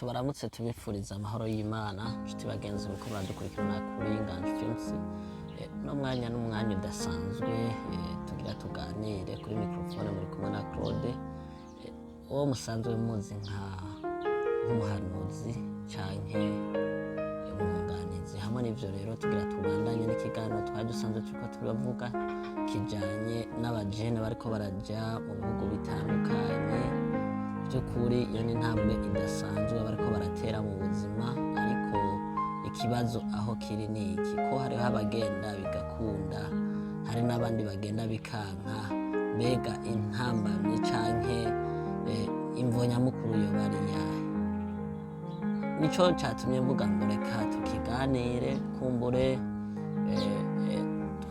Tubaramutse, tubifuriza amahoro y'Imana, nshuti bagenzi muko muradukurikirana kuri Inganji Films. Uno mwanya n'umwanya udasanzwe, tugira tuganire. Kuri microphone muri kumwe na Claude, uwo musanzwe muzi nk'umuhanuzi canke umwunganizi. Hamwe n'ivyo rero, tugira tubandanye n'ikiganiro twari dusanzwe turiko turavuga kijanye n'abajene bariko baraja mu bihugu bitandukanye. By'ukuri iyo ni intambwe idasanzwe bariko baratera mu buzima, ariko ikibazo aho kiri ni iki: ko hariho abagenda bigakunda, hari n'abandi bagenda bikanka. Mbega intambamyi canke imvo nyamukuru yoba ari iyahe? Nico catumye mvuga ngo reka tukiganire, kumbure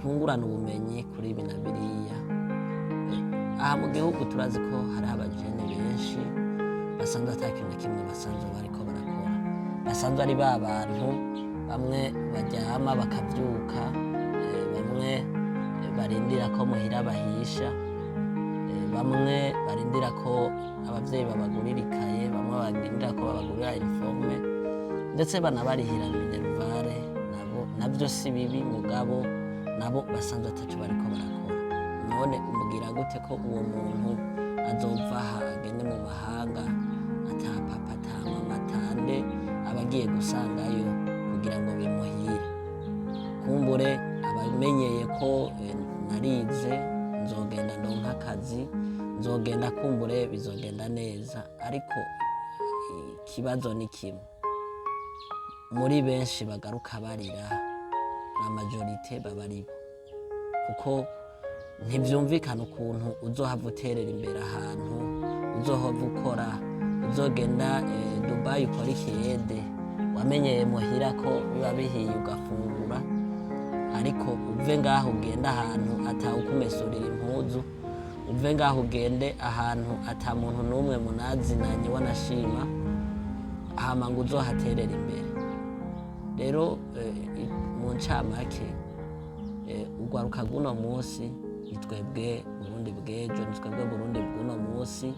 twungurane ubumenyi kuri ibi na biriya. Aha mu gihugu turazi ko hariho abajene benshi basanzwe ata kintu na kimwe basanzwe bariko barakora, basanzwe ari ba bantu bamwe baryama bakavyuka, bamwe barindira ko muhira bahisha, bamwe barindira ko abavyeyi babagurira ikaye, bamwe barindira ko babagurira uniforme, ndetse banabarihira minerval. Nabo navyo si bibi, mugabo nabo basanzwe ataco bariko barakora. None umubwira gute ko uwo muntu azova aha agende mu mahanga ata papa, ata mama, atande aba agiye gusangayo kugira ngo bimuhire? Kumbure abamenyeye ko narize, nzogenda ndonka akazi, nzogenda kumbure bizogenda neza. Ariko ikibazo ni kimwe: muri benshi bagaruka barira, la majorité baba aribo, kuko ntivyumvikana ukuntu uzohava uterera imbere ahantu, uzohava ukora, uzogenda Dubai ukora ikiyede, wamenyeye muhira ko biba bihiye ugafungura, ariko uve ngaho ugende ahantu atawukumesurira impuzu, uve ngaho ugende ahantu ata muntu n'umwe munazinanye wanashima, hama ngo uzohaterere imbere. Rero mu ncamake, urwaruka rw'uno munsi ni twebwe Burundi bw'ejo, ni twebwe Burundi bw'uno munsi,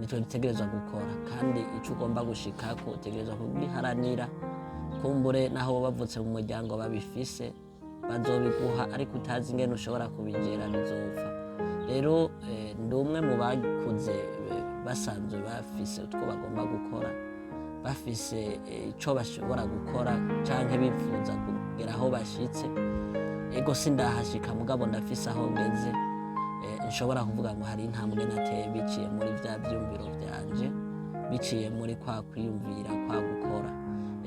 nitwe dutegerezwa gukora. Kandi ico ugomba gushikako utegerezwa kugiharanira. Kumbure naho woba wavutse mu muryango babifise, bazobiguha, ariko utazi ingene ushobora kubigera, bizopfa. Rero ndi umwe mu bakuze basanzwe bafise utwo bagomba gukora, bafise ico bashobora gukora canke bifuza kugera aho bashitse. Ego, sindahashika, mugabo ndafise aho ngeze, nshobora kuvuga ngo hari intambwe nateye biciye muri vya vyumviro vyanje, biciye muri kwa kwiyumvira, kwa gukora.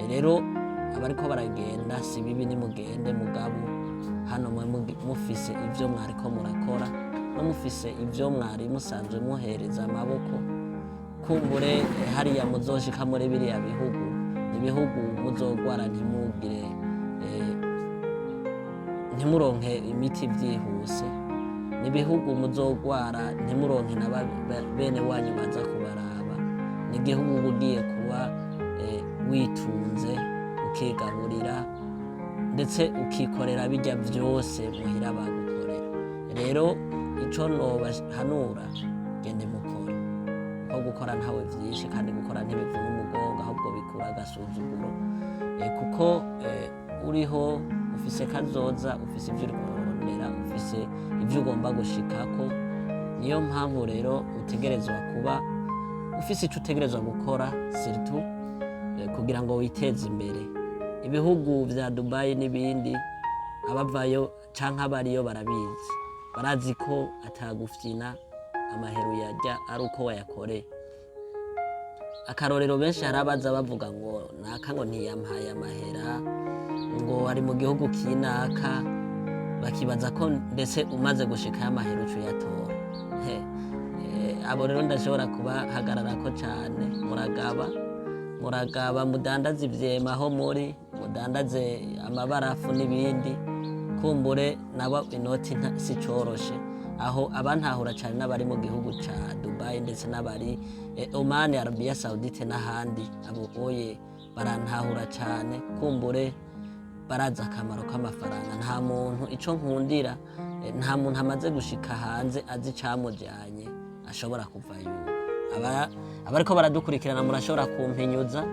Rero abariko baragenda, si bibi, nimugende, mugabo hano mwe mufise ivyo mwariko murakora, no mufise ivyo mwari musanzwe muhereza amaboko. Kumbure hariya muzoshika muri biriya bihugu, ibihugu muzogwara ntimugire, ntimuronke imiti vyihuse, ni ibihugu muzogwara ntimuronke na bene wanyu baza kubaraba. Ni igihugu uba ugiye kuba witunze, ukigaburira, ndetse ukikorera bijya vyose muhira bagukorera. Rero ico nobahanura, gende mukore, kuko gukora ntawe vyinshi, kandi gukora ntibivuna umugongo, ahubwo bikura agasuzuguro, kuko uriho ufise kazoza, ufise ivyo uriko urarondera, ufise ivyo ugomba gushikako. Niyo mpamvu rero utegerezwa kuba ufise ico utegerezwa gukora, surtout kugira ngo witeze imbere. Ibihugu vya Dubai n'ibindi, abavayo canke abariyo barabizi, barazi ko atagufyina, amahero uyarya ari uko wayakoreye. Akarorero, benshi hari abaza bavuga ngo naka ngo ntiyampaye amahera, ngo ari mu gihugu kinaka, bakibaza ko ndetse umaze gushikayo amahera uca uyatora. He, abo rero ndashobora kubahagararako cane. Muragaba, muragaba, mudandaze ivyema aho muri, mudandaze amabarafu n'ibindi, kumbure nabo inoti si coroshe. Aho abantahura cane n'abari mu gihugu ca Dubai, ndetse n'abari Oman, Arabia Saudite n'ahandi, abo oye barantahura cane. Kumbure barazi akamaro k'amafaranga. Nta muntu, ico nkundira, nta muntu amaze gushika hanze azi icamujanye ashobora kuva yuko aba Abariko baradukurikirana murashobora kumpinyuza.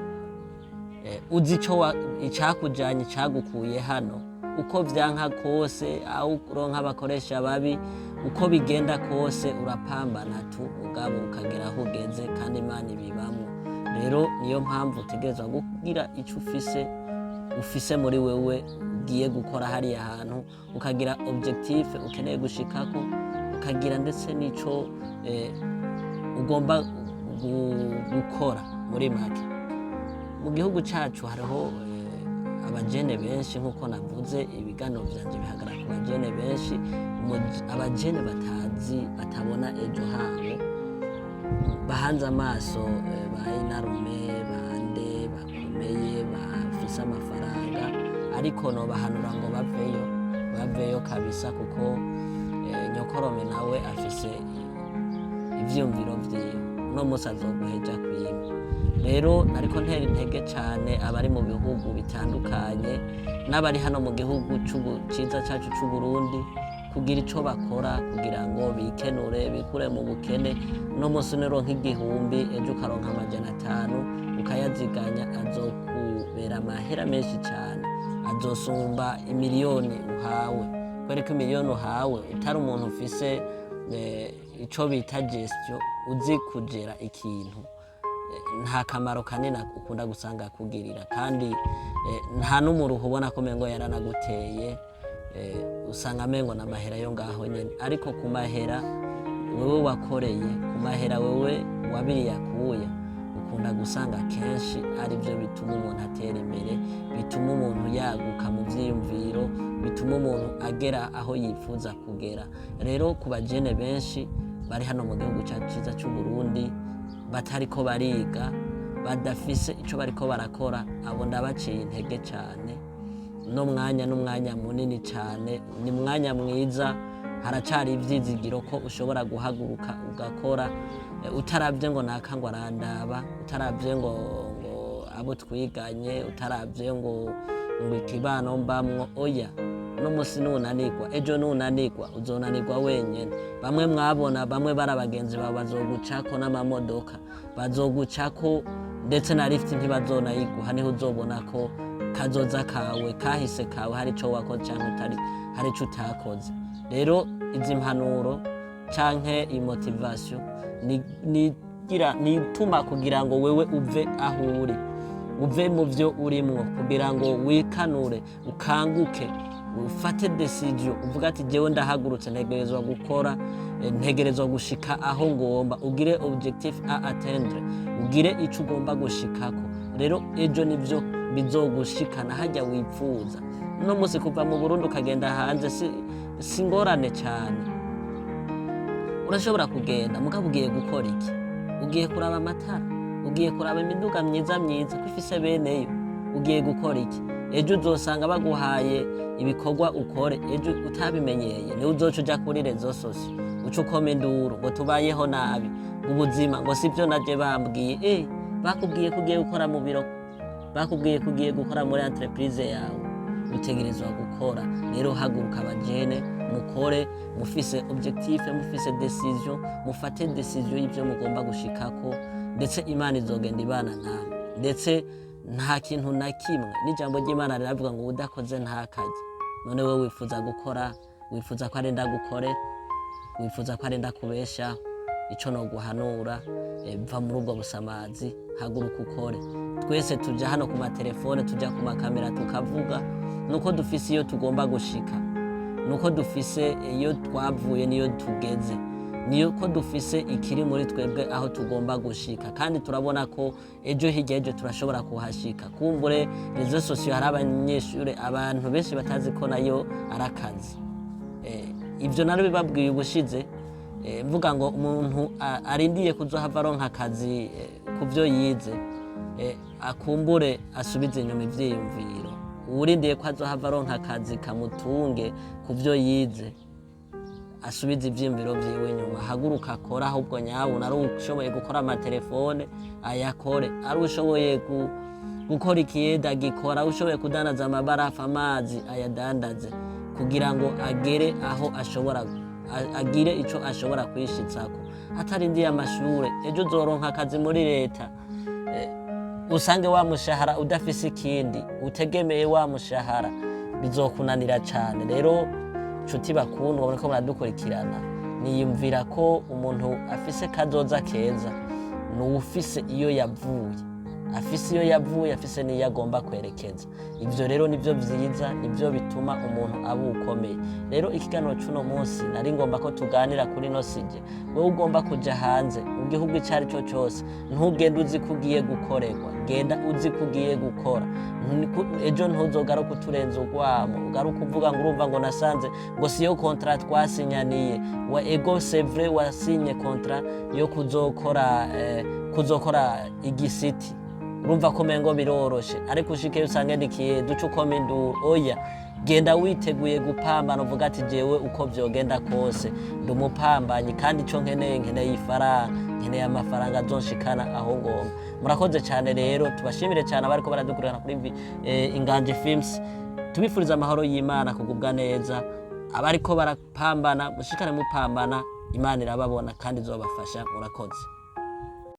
Uzi ico icakujanye, icagukuye hano. Uko vyanka kose, aho uronka abakoresha babi, uko bigenda kose urapambana tu, mugabo ukagera aho ugeze, kandi Imana ibibamwo. Rero niyo mpamvu utegerezwa kugira ico ufise muri wewe ugiye gukora hariya hantu, ukagira objectif ukeneye gushikako, ukagira ndetse n'ico ugomba gukora. Muri make, mu gihugu cacu hariho abajene benshi. Nk'uko navuze, ibiganiro vyanje bihagarara ku bajene benshi. Abajene batazi, batabona ejo habo, bahanze amaso ba inarume bande bakomeye bafise amafaranga. Ariko nobahanura ngo baveyo, baveyo kabisa, kuko nyokorome nawe afise ivyiyumviro vyiwe, uno munsi azoguheja kwima. Rero nariko ntera intege cane abari mu bihugu bitandukanye n'abari hano mu gihugu ciza cacu c'Uburundi kugira ico bakora kugira ngo bikenure, bikure mu bukene. Uno munsi nuronka 1000, ejo ukaronka 500, ukayaziganya, azokubera amahera menshi cane, azosumba imiliyoni uhawe. Kubera ko imiliyoni uhawe, utari umuntu ufise ico bita gestion, uzi kugera ikintu, nta kamaro kanini ukunda gusanga akugirira, kandi nta n'umuruho ubona ko mengo yaranaguteye. Usanga amengo n'amahera yo ngaho nyene. Ariko ku mahera wewe wakoreye, ku mahera wewe wabiriye akuya, ukunda gusanga kenshi ari byo bituma umuntu atera imbere, bituma umuntu yaguka mu vyiyumviro, bituma umuntu agera aho yifuza kugera. Rero ku bajene benshi bari hano mu gihugu cyacu cyiza cy'u Burundi batariko bariga, badafise ico bariko barakora, abo ndabaciye intege cyane. No mwanya n'umwanya munini cyane, ni mwanya mwiza, haracari ivyizigiro ko ushobora guhaguruka ugakora, utaravye ngo naka ngo arandaba, utaravye ngo abo twiganye, utaravye ngo ikibano mbamwo. Oya, uno musi nunanirwa, ejo nunanirwa, uzonanirwa wenyene. Bamwe mwabona, bamwe bari abagenzi bawe, bazogucako n'amamodoka, bazogucako ndetse na lift ntibazonayiguha. Niho uzobona ko kazoza kawe, kahise kawe, hari ico wakoze canke utari, hari ico utakoze. Rero izi mpanuro canke iyi motivation ni ituma kugira ngo wewe uve aho uri, uve mu byo urimwo, kugira ngo wikanure, ukanguke, ufate decision, uvuga ati: "Jewe ndahagurutse, ntegerezwa gukora, ntegerezwa gushika aho ngomba." Ugire objectif à atteindre, ugire ico ugomba gushikako. Rero ejo nivyo bizogushikana hajya wipfuza. Uno munsi kuva mu Burundi ukagenda hanze si ngorane cyane, urashobora kugenda. Mugabo ugiye gukora iki? Ugiye kuraba amatara? Ugiye kuraba imiduga myiza myiza ko ifise beneyo? Ugiye gukora iki? Ejo uzosanga baguhaye ibikorwa ukore, ejo utabimenyeye niwe uzoca uja kuri réseaux sociaux, uca ukoma induru ngo tubayeho nabi, ngo ubuzima ngo sivyo naje bambwiye. Bakubwiye ko ugiye gukora mu biro, bakubwiye ko ugiye gukora muri entreprise yawe. Utegerezwa gukora. Rero haguruka abajene, mukore mufise objectif, mufise decision, mufate decision y'ibyo mugomba gushikako, ndetse Imana izogenda ibana namwe. Ndetse nta kintu na kimwe, n'ijambo ry'Imana riravuga ngo udakoze ntakarye. None wowe wifuza gukora, wifuza ko arenda gukorera, wifuza ko arenda kubeshaho? Ico noguhanura, va muri ubwo busamazi, haguruka ukore. Twese tuja hano ku matelefone, tuja ku makamera tukavuga, nuko dufise iyo tugomba gushika, nuko dufise iyo twavuye niyo tugeze, niyo ko dufise ikiri muri twebwe aho tugomba gushika, kandi turabona ko ejo hirya ejo turashobora kuhashika. Kumbure réseaux sociaux, hari abanyeshuri, abantu benshi batazi ko nayo ari akazi. Ibyo nari bibabwiye ubushize, mvuga ngo umuntu arindiye kuzohava aronka akazi ku byo yize, akumbure asubize inyuma ivyiyumviro. Uwurindiye ko azohava aronka akazi kamutunge ku byo yize, asubize ivyiyumviro vyiwe inyuma, ahaguruka akora. Ahubwo nyabuna ari ushoboye gukora amatelefone ayakore, ari ushoboye gukora ikiyeda agikora, ushoboye kudandaza amabarafu, amazi, ayadandaze, kugira ngo agere aho ashobora. agire ico ashobora kwishitsako atarindiye amashure. Ejo uzoronka akazi muri leta, usange wa mushahara udafise ikindi utegemeye, wa mushahara bizokunanira cane. Rero nshuti bakundwa muriko muradukurikirana, niyumvira ko umuntu afise kazoza keza ni uwufise iyo yavuye, afise iyo yavuye, afise n'iyo agomba kwerekeza. Ivyo rero nivyo vyiza, nivyo bituma umuntu aba ukomeye. Rero ikiganiro c'uno munsi nari ngomba ko tuganira kuri ino sujet. Wewe ugomba kuja hanze mu gihugu ico ari cyo cose, ntugende uzi ko ugiye gukorerwa, genda uzi ko ugiye gukora. Ejo ntuzogaruke uturenza urwamo, ugaruke uvuga ngo urumva ngo nasanze ngo siyo contrat twasinyaniye. Wa ego, c'est vrai, wasinye contrat yo kuzokora igisiti, urumva ko mengo biroroshe, ariko ushikeyo usange nikiye duce ukoma induru. Oya, genda witeguye gupambana, uvuga ati: "Jewe uko vyogenda kose ndi umupambanyi, kandi ico nkeneye, nkeneye ifaranga, nkeneye amafaranga azonshikana aho ngomba." Murakoze cyane. Rero tubashimire cyane abariko baradukurikirana kuri Inganji Films. Tubifuriza amahoro y'Imana, kugubwa neza. Abariko barapambana, mushikane mupambana, Imana irababona kandi izobafasha. Murakoze.